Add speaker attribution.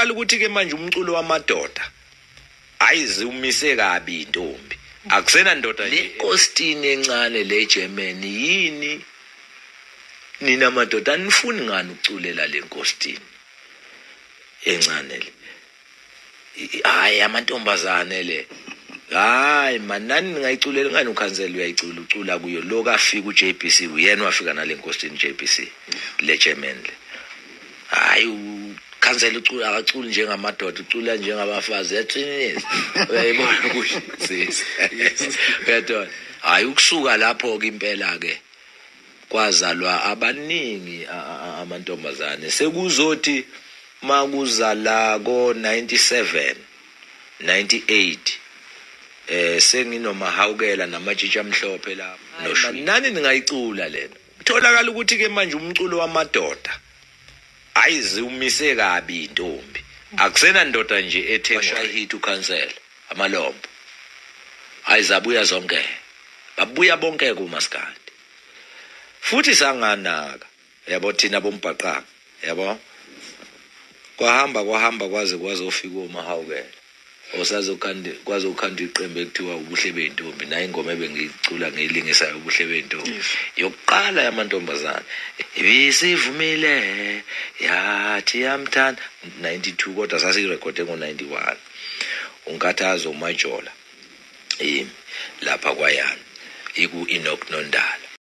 Speaker 1: Kutholakala ukuthi ke manje umculo wamadoda ayiziumise kabi intombi. Akusena ndoda nje. Le encane le Germany yini? Nina madoda anifuni ngani ukuculela le nkostini encane le? Hayi, amantombazane le. Hayi man, nani ningayiculela ngani? Ukhansela uyayicula, ucula kuyo. Lo kafika uJBC, uyena wafika nale nkostini JBC le German le. Hayi, ukhansela ucula, akaculi njengamadoda, ucula njengabafazi. Yathinisi uyayibona kuhle sisi, uyathola. Hayi, ukusuka lapho ke impela ke kwazalwa abaningi amantombazane. Sekuzothi makuzala ko 97 98 senginomahawukela namatshitshi amhlophe lapha noshwi. Nani ningayicula lena. Kutholakala ukuthi ke manje umculo wamadoda ayiziumise kabi intombi. Akusena ndoda nje ethengwa hit ukhansela amalombo. Ayizabuya zonke, babuya bonke kumaskandi futhi sanganaka, yabo, thina bombhaqanga, yabo. Kwahamba kwahamba kwaze kwazofika omahawukela osazokhanda, kwazokhanda iqembu ekuthiwa Ubuhle Beyintombi. Nayo ingoma ebengiyicula ngiyilingisayo, Ubuhle Beyintombi, yokuqala yamantombazane, ibisivumile yathi yamthanda 92, kodwa sasiyirekhode ngo-91. Unkathazo umajola yimi lapha kwayami iku-Enoch Nondala.